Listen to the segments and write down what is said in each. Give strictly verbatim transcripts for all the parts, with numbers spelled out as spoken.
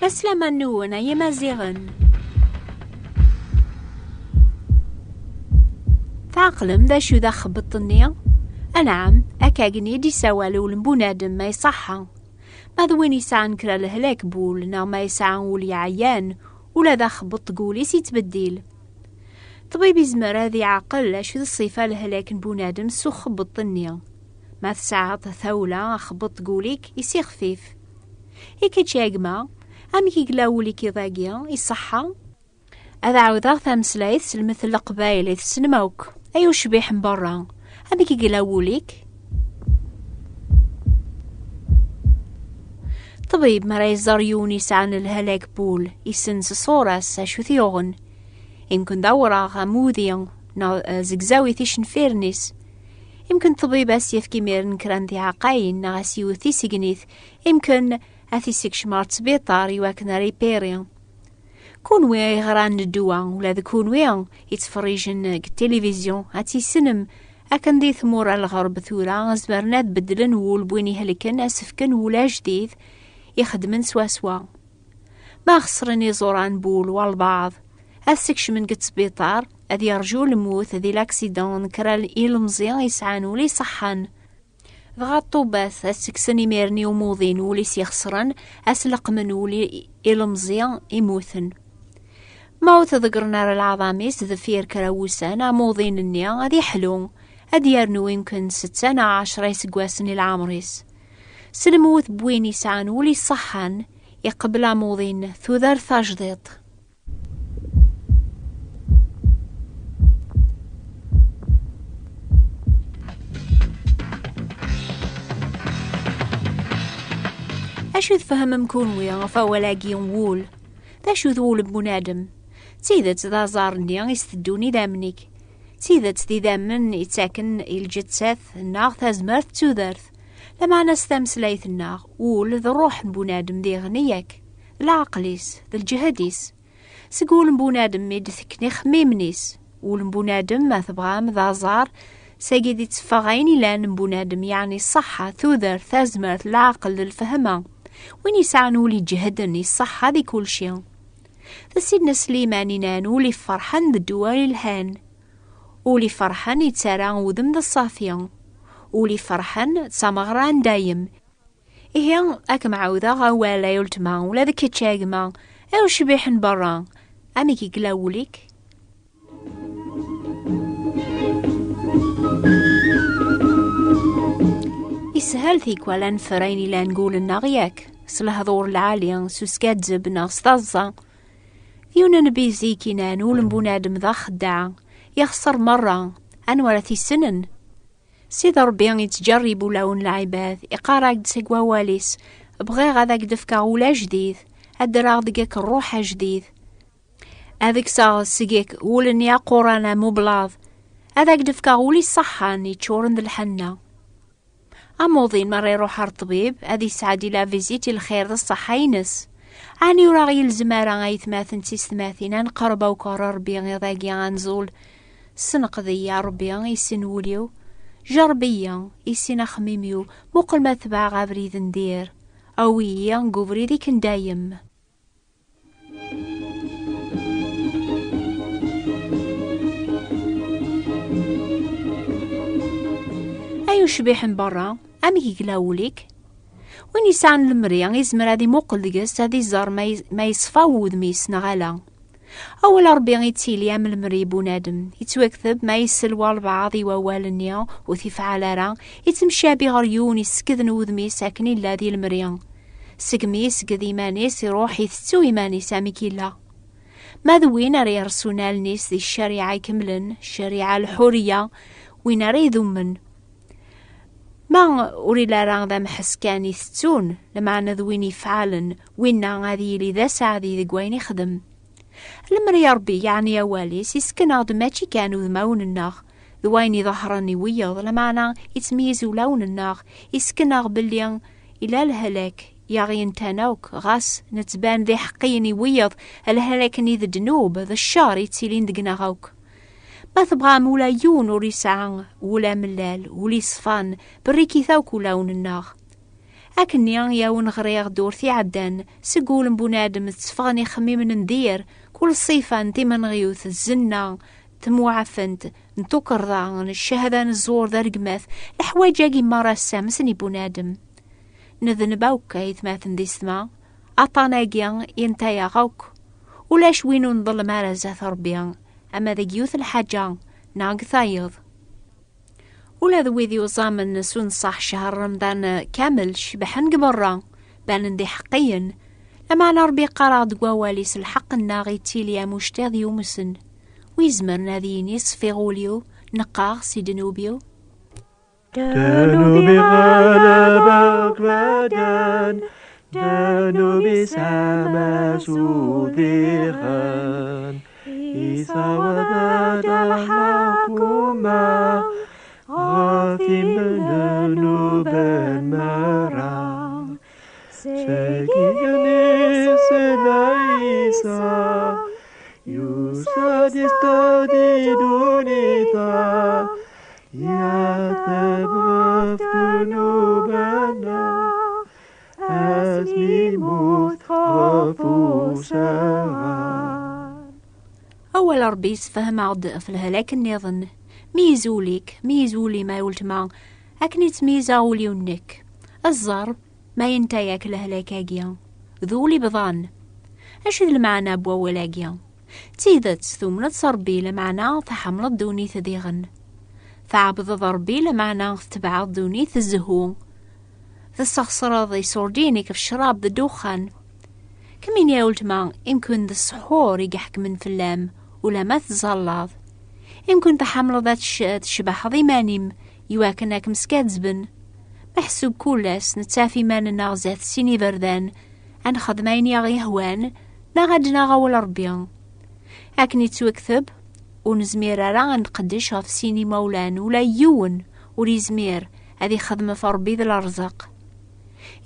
Aslama-nwen ay Imaziɣen. Tɛeqlem d acu d axebbeṭ-nni? Anɛam, akka-gni i d-isawal ul n bunadem ma iṣaḥḥa. Ma d win yesɛan kra lehlak n wul neɣ ma yesɛa ul yeɛyan, ula d axebbeṭ deg wul-is yettbeddil. Ṭṭbib izmer ad iɛqel acu d ṣṣifa lehlak n bunadem s uxebbeṭ-nni. Ma tesɛiḍ tawla axebbeṭ deg wul-ik, isixfif. I kečč a gma, amek i yella wul-ik iḍ-agi? Iṣeḥḥa? Ad ɛawdeɣ tameslayt s lmetl n Leqbayel i tessnem akk. Ay ucbiḥ n berra, amek i yella wul-ik? Ṭṭbib mi ara iẓer yiwen yesɛan lehlak n wul, isens ṣṣura-s acu t-yuɣen. Imken d awraɣ am udi neɣ, eh, zegzawit icenfiren-is. Imken ṭṭbib ad s-yefk imiren kra n tiɛeqqayin neɣ ad s-yewwet tisegnit. Imken ad t-issekcem ɣer ttbiṭar i wakken ara ipiri. Kunwi i ɣran ddwa, ula d kunwi yettferrijen deg tilivizyu, ad tt-issnem akken di tmura n lɣerb tura zemren ad beddlen wul n win ihelken, ad s-fken wul ajdid ixedmen swaswa. Ma xesren iẓuran n wul walbeɛḍ, ad ssekcmen deg ttbiṭar, ad yerǧu lmut di laksidan n kra n ilemẓi yesɛan wul iṣeḥḥan. Dɣa ṭṭubbat ad sseksen imiren i umuḍin wul-is ixesren, ad s-leqqmen wul i ilemẓi imuten. Ma ur tḍeggren ara leɛḍam-is deffir kra wussan, amuḍin-nni ad iḥlu, ad yernu imken setta neɣ ɛecra iseggasen i leɛmer-is. S lmut n win isɛan wul iṣeḥḥan, iqebbel amuḍin tudert tajdiṭ. Acu tfehmem kunwi ɣef awal-agi n wul? D acu d wul n bunadem? D tidet d aẓar-nni i s-teddun idammen-ik. D tidet d idammen i ttaken i lǧettat neɣ tazmert d tudert. Lameɛna s tameslayt-nneɣ, wul d ṛṛuḥ n bunadem diɣen, yak d leɛqel-is, d lǧehd-is. Seg wul n bunadem i d-tekken ixemmimen-is. Wul n bunadem, ma tebɣam, d aẓar, sagi d-itteffeɣ ayen ilan n bunadem, yeɛni ṣṣeḥḥa, tudert, tazmert, leɛqel d lfehma. Win yesɛan wul iǧehden, iṣeḥḥa di kulci. D Sidna Sliman inan: ul iferḥen d ddwa ilhan. Ul iferḥen yettarra udem d ṣṣafi. Ul iferḥen d tameɣra n dayem. Ihi, ad kem-ɛawdeɣ awal ay ultma, ula d kečč a gma, ay ucbiḥ n berra, amek i yella wul-ik? Ishal tikwal ad neffer ayen ilan deg wul-nneɣ, yak, s lehdur lɛali, s uskaddeb neɣ s taḍsa. D yiwen n nnbi zik inan: ul n bunadem d axeddaɛ, yexṣer merra, anwa ara t-issnen? Sidi Ṛebbi ittǧerrib ulawen n lɛibad, iqqar-ak-d seg wawal-is: "Bɣiɣ ad ak-d-fkeɣ ul ajdid, ad d-rreɣ deg-k ṛṛuḥ ajdid, ad kkseɣ seg-k wul-nni aquran am ublaḍ, ad ak-d-fkeɣ ul iṣeḥḥan, yeččuren d lḥenna." Amuḍin mi ara iṛuḥ ar ṭṭbib, ad yesɛeddi la visite i lxir d ṣṣeḥḥa-ines. Ɛni ur aɣ-yelzem ara, aytmaten d tisetmatin, ad nqerreb akk ɣer Ṛebbi iḍ-agi anẓul: "Ssenqed-iyi a Ṛebbi, issin wul-iw, jerreb-iyi, issin axemmim-iw, muqel ma tebɛeɣ abrid n dir, awi-yi deg ubrid-ik n dayem." Ay ucbiḥ n berra, amek yella wul-ik? Win yesɛan lemri, yezmer ad imuqel deg-s, ad iẓer ma y-, ma yeṣfa wudem-is neɣ ala. Awal Ṛebbi ittili am lemri i bunadem, ittwakteb ma isel walbeɛḍ i wawal-nni ur t-ifɛal ara, ittemcabi ɣer yiwen isekden wudem-is akken illa di lemri. Segmi isegd iman-is, iruḥ itettu iman-is amek illa. Ma d win ara yersun allen-is di ccariɛa ikemlen, ccariɛa lḥuriya, win ara idumen. Ma ur illa ara d amḥess kan itettun, lameɛna d win ifɛalen, winna ad yili d aseɛdi deg wayen ixdem. Lemmer i Ṛebbi yeɛni awal-is, isken-aɣ-d mačči kan udmawen-nneɣ, d wayen iḍehren i wiyeḍ, lameɛna ittmeyyiz ulawen-nneɣ, isken-aɣ belli ila lehlak i aɣ-yentan akk, ɣas nettban d iḥeqqiyen i wiyeḍ, lehlak-nni d ddnub, d ccer yettilin deg-neɣ akk. Ma tebɣam, ula yiwen ur yesɛa wul amellal, wul iṣfan, berrikit akk ulawen-nneɣ. Akkenni i awen-ɣriɣ ddurt iɛeddan, seg wul n bunadem tteffɣen ixemmimen n dir, kul ṣṣifa n timenɣiwt, zzella, temwaɛfent, n tukerḍa, n ccahda, n zzur, d aregmat, leḥwayeǧ-agi merra ssamsen i bunadem. Nedneb akk, aytmaten d isetma, aṭṭan-agi yenta-yaɣ akk. Ulac win ur nḍellem ara zdat Ṛebbi, ama deg yiwet lḥaǧa neɣ deg tayeḍ. Ula d wid yuẓamen s unṣaḥ ccher Remḍan kamel cebḥen deg berra, banen d iḥeqqiyen. Lameɛna Ṛebbi yeqqar-aɣ deg wawal-is lḥeqq-nneɣ yettili am uctiḍ yumsen. Wi izemren ad yini ṣfiɣ ul-iw, neqqaɣ si ddnub-iw? Ddnub-iw ɣalabeɣ kladan, ddnub-iw s amas udiɣen. Isaweḍ ad ḥkumeɣ ɣef imednuben merra. Seg igenni s Ɛisa, yusa-d isṭad i ddunit-a, yateb ɣef ddnub-nneɣ, asmi yemmut ɣef usaɣan. Awal Ṛebbi yessefhem-aɣ-d ɣef lehlak nniḍen. Meyyez ul-ik, meyyez ul-im, ay weltma, akken i ttmeyyizeɣ ul-iw nekk. Ẓẓer ma yenta-yak lehlak-agi. D ul ibḍan. Acu d lmeɛna n wawal-agi? D tidet, tumneḍ s Ṛebbi, lameɛna tḥemmleḍ ddunit diɣen. Tɛebdeḍ Ṛebbi, lameɛna tetbeɛeḍ ddunit, zzhu. Tesxeṣreḍ iṣurdiyen-ik f ccrab d ddexxan. Kemmini a weltma, imkun d ssḥur i iḥekmen fell-am, ulamma teẓẓallaḍ. Imkun tḥemmleḍ ad tec-, ad tcebḥeḍ iman-im, iwakken ad kem-skazzben. Meḥsub kul ass nettaf iman-nneɣ zdat sin iberdan, ad nexdem ayen i aɣ-yehwan, neɣ ad d-naɣ awal Ṛebbi. Akken yettwakteb, ur nezmir ara ad nqeddec ɣef sin imawlan, ula yiwen ur yezmir ad ixdem ɣef Ṛebbi d lerẓeq.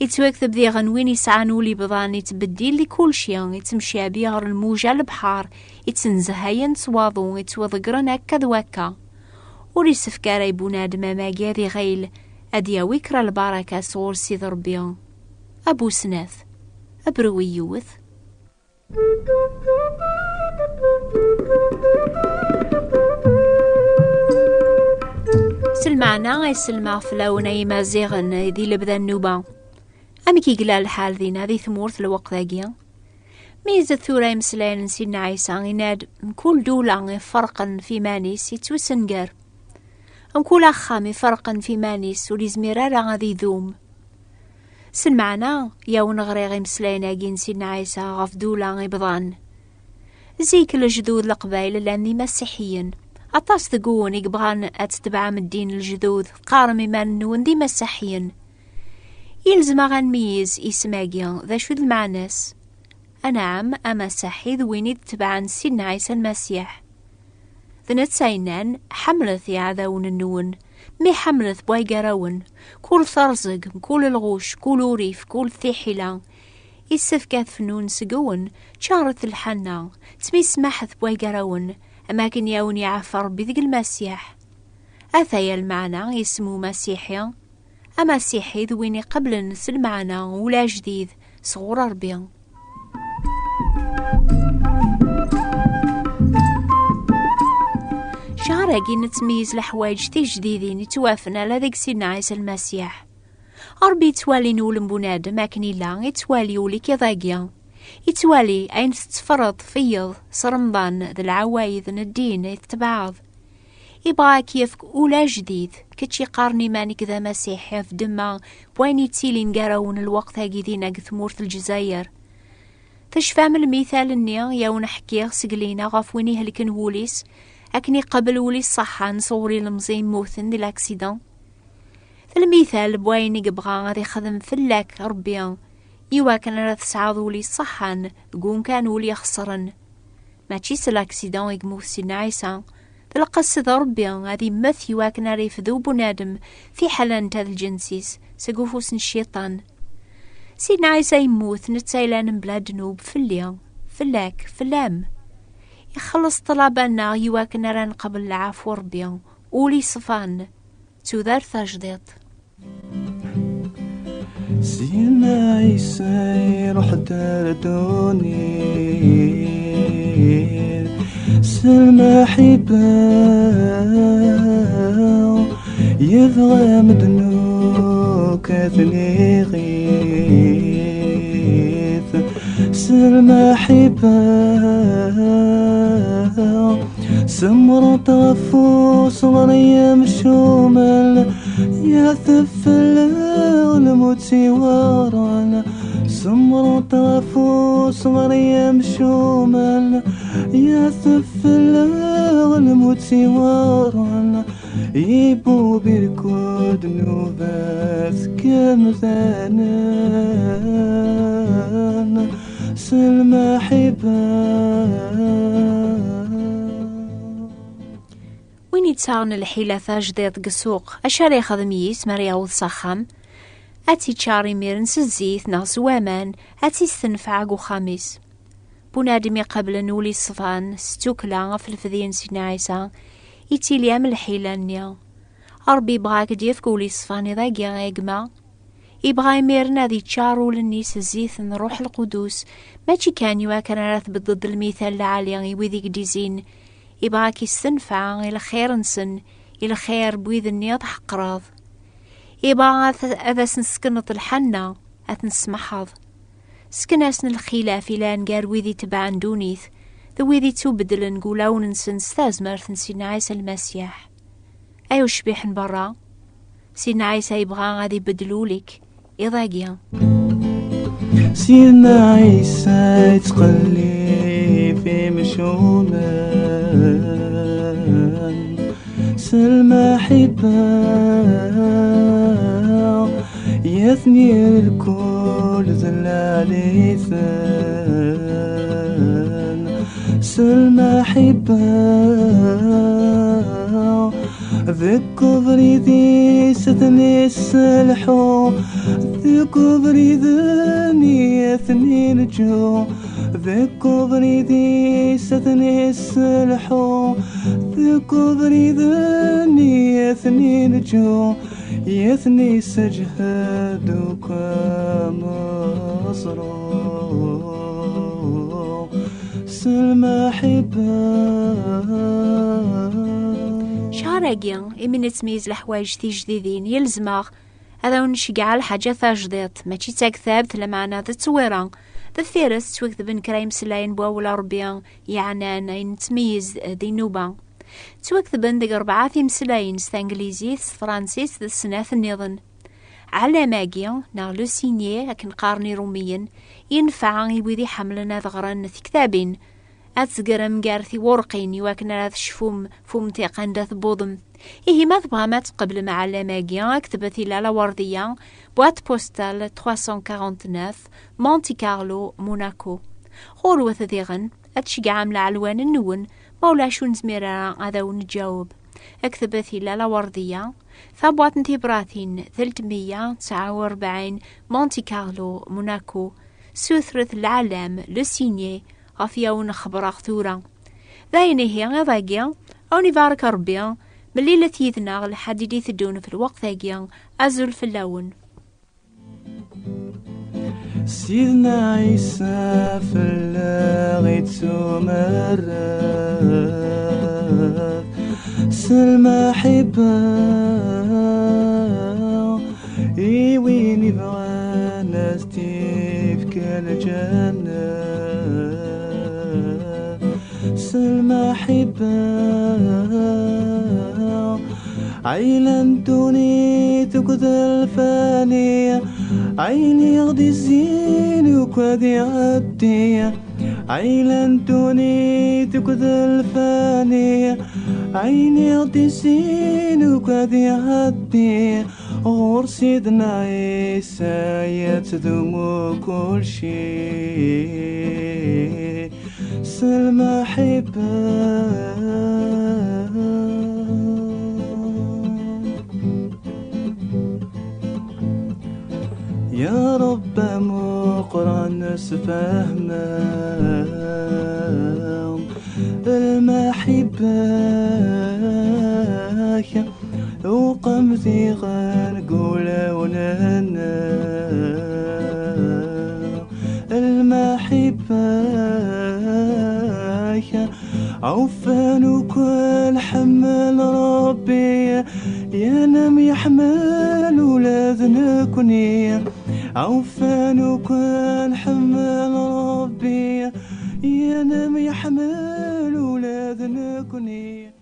Yettwakteb diɣen win yesɛan ul ibḍan yettbeddil di kulci, yettemcabi ɣer lmuja n lebḥer, yettenzeh ayen s waḍu, yettwaḍeggren akka d wakka. Ur yessefk ara i bunadem amagi ad iɣil ad yawi kra lbaraka sɣur Sidi Ṛebbi. Abu snat, abrew i yiwet. S lmeɛna ay sellmeɣ fell-awen ay Imaziɣen di lebda nnuba. Amek i yella lḥal dinna di tmurt lweqt-agi? Meyyzet tura imeslayen n Sidna Ɛisa, yenna-d, mkul ddula iferqen f iman-is yettwasenger. Mkul axxam iferqen f iman-is ur yezmir ara ad idum. S lmeɛna, yawen ɣriɣ imeslayen-agi n Sidna Ɛisa ɣef ddula ibḍan. Zik lejdud leqbayel llan d imasiḥiyen. Aṭas deg-wen i yebɣan ad tetbeɛem ddin n lejdud, teqqarem iman-nwen d imasiḥiyen. Yelzem-aɣ ad nmeyyez isem-agi, d acu d lmeɛna-s? Anɛam, amasiḥi d win i d-tebɛen Sidna Ɛisa Lmasiḥ. D netta yennan, ḥemmlet iɛdawen-nwen, mi ḥemmlet bway gar-awen, kul terẓeg, kul lɣuc, kul urif, kul tiḥila, yessefk ad fnun seg-wen, ččaret lḥanna, ttmismaḥet bway gar-awen, am akken i awen-iɛafa Ṛebbi deg Lmasiḥ. Ataya lmeɛna isem umasiḥi. Amasiḥi d win iqeblen s lmeɛna ul ajdid sɣur Ṛebbi. Cchar-agi nettmeyyiz leḥwayeǧ tijdidin yettwafen ala deg Sidna Ɛisa Lmasiḥ. Ṛebbi yettwali ul n bunadem akken illa, yettwali ul ikiḍ-agi. Yettwali ayen tetteffreḍ f iyeḍ s Remḍan d lɛawayed n ddin i tetbeɛeḍ. Yebɣa ad k-yefk ul ajdid, kečč yeqqaren iman-ik d amasiḥi ɣef ddemma n wayen yettilin gar-awen lweqt-agi dinna deg tmurt n Lezzayer. Tecfam lmital-nni i awen-ḥkiɣ seg lina ɣef win ihelken wul-is, akken iqabel wul-is ṣaḥḥan sɣur ilemẓi yemmuten di laksidan? D lmital n wayen i yebɣa ad ixdem fell-ak Ṛebbi, iwakken ara tesɛuḍ ul iṣeḥḥan deg umkan ul ixeṣren. Mačči s laksidan i yemmut Sidna Ɛisa, d lqesd n Ṛebbi ad immet iwakken ara yefdu bunadem fiḥel anta d lǧens-is seg ufus n cciṭan. Sidna Ɛisa yemmut netta yellan mebla ddnub fell-i, fell-ak, fell-am. Ixelleṣ ṭṭlaba-nneɣ iwakken ara nqabel lɛafu n Ṛebbi, ul iṣfan, d tudert tajdiṭ. Sidna Ɛisa iruḥ-d ar ddunit s lmaḥibba, yebɣa medden akk ad ten-iɣit s lmaḥibba. Semmṛet ɣef uṣɣer yemcumen, yatef fell-aɣ lmut iweɛṛen. Semmṛet ɣef uṣɣer yemcumen, yatef fell-aɣ lmut iweɛṛen. Ibubb irkul ddnubat kamdanen s lmaḥibba. Win yettaɣen lḥila tajdiṭ deg ssuq, acu ara yexdem yis mi ara yaweḍ s axxam? Ad tt-iččar imiren s zzit neɣ s waman, ad tt-istenfeɛ deg uxxam-is. Bunadem iqablen ul iṣfan s ttukla ɣef lefdi n Sidna Ɛisa, ittili am lḥila-nni. Ṛebbi yebɣa ad k-d-yefk ul iṣfan iḍ-agi, a gma. Yebɣa imiren ad iččar ul-nni s zzit n Ṛuḥ Lqudus, mačči kan i wakken ara tbeddeḍ lmital lɛali i wid i k-d-izin. Yebɣa ad k-istenfeɛ i lxir-nsen, i lxir n wid-nni tḥeqreḍ. Yebɣa ad, ad asen-tsekneḍ lḥanna, ad ten-tsemmḥeḍ. Sken-asen lxilaf ilan gar wid itebɛen ddunit d wid ittubeddlen deg wulawen-nsen s tazmert n Sidna Ɛisa Lmasiḥ. Ay ucbiḥ n berra, Sidna Ɛisa yebɣa ad ibeddel ul-ik iḍ-agi. Sidna Ɛisa yettqellib imcumen s lmaḥibba, yatni lkul d lɛali-ten s lmaḥibba. Deg ubrid-is ad ten-isselḥu, deg ubrid-nni ad ten-inǧu, deg ubrid-is ad ten-isselḥu, deg ubrid-nni ad ten-inǧu, ad ten-isseǧhed akk ameẓru s lmaḥibba. Cahar-agi, imi nettmeyyiz leḥwayeǧ tijdidin, yelzem-aɣ ad awen-nceggeɛ lḥaǧa tajdiṭ, mačči d taktabt, lameɛna d ttewwira. Deffir-s, ttwaketben kra imeslayen n wawal n Ṛebbi yeɛnan ayen nettmeyyiz di nnuba. Ttwaketben deg rebɛa timeslayin, s tanglizit, s tefransist, d snat nniḍen. Ɛlam-agi, neɣ le signet, akken qqaren Iṛumiyen, yenfeɛ i wid iḥemmlen ad ɣren tiktabin. Ad tzegrem gar tiwurqin iwakken ara tecfum f umtiq anda tewwḍem. Ihi ma tebɣam ad tqeblem ɛlam-agi, ktbet i Lalla Werdiya, boîte postale trois cent quarante-neuf, Monte Carlo, Monaco. Ɣurwet diɣen, ad tceggɛem lɛelwan-nwen, ma ulac ur nezmir ara ad awen-nǧaweb. Ktbet i Lalla Werdiya, tabwaṭ n tibratin, telt meyya tesɛa u rebɛin, Monte Carlo, Monaco. Sutret lɛalam, le signet, ɣef yawen xebraɣ tura. D ayen ihi iḍ-agi, a wen-ibarek Ṛebbi, mlilet yid-neɣ lḥad i d-iteddun f lweqt-agi, azul fell-awen. Sidna Ɛisa fell-aɣ ittumerret s lmaḥibba, i win ibɣan ad s-tifk lǧenna s lmaḥibba. Ɛila n ddunit akked lfani, ayen i ɣ-d-izzin akk ad iɛeddi. Ɛila n ddunit akked lfani, ayen i ɣ-d-izzin akk ad iɛeddi. Ɣur Sidna Ɛisa yettdumu kulci s lmaḥibba. Ya Ṛebbi amuqran, sefhem-aɣ lmaḥibba-k, uqem diɣen deg wulawen-nneɣ. Awfan ukan ḥemmel Rebbi, yenem yeḥmel ula d nekni. Awfan ukan ḥemmel Rebbi, yenem yeḥmel ula d nekni.